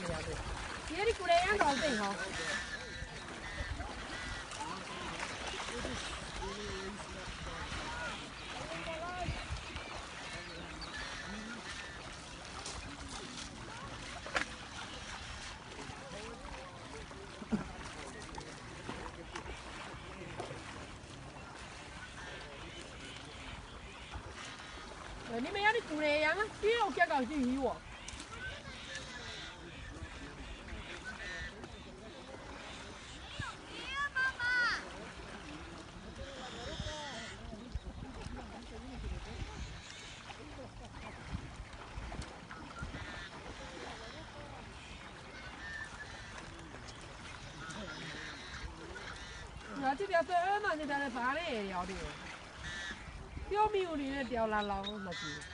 Tiab li kuv de nyob nrog tej hov. Ni me nyob li kuv ne, yog tib ua kiag kom tsis hiv ua. Lawv tsis tias peb no ces tas li pab ne, yog li. Peb me ua li tias la laus no ces.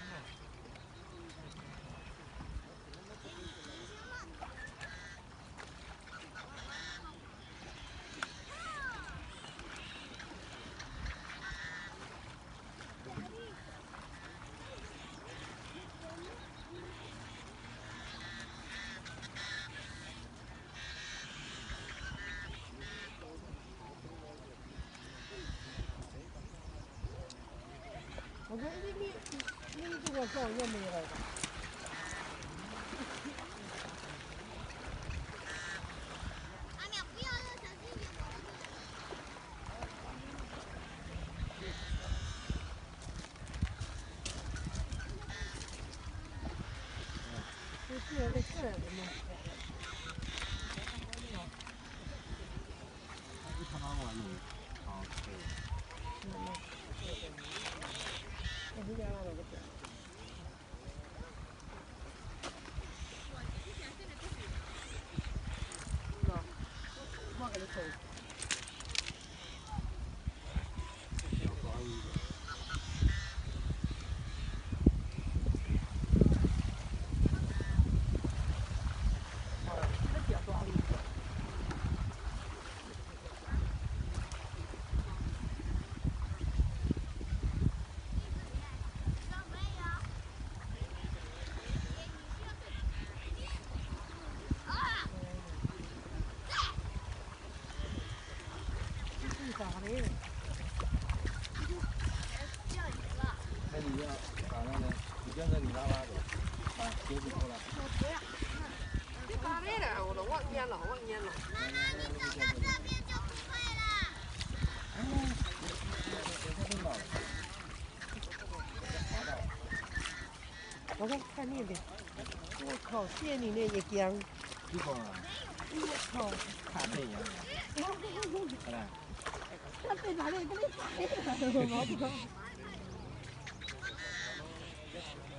Ua khav siab ni ne, yog kiag.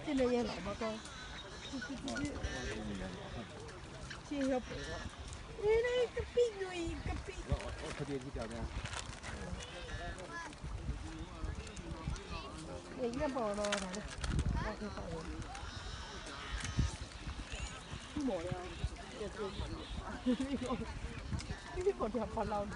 Tej no yog los mas koj, tsis yog pem, kab pib, kab pib. Nyiaj npaum no. Ib pom tias pog laus.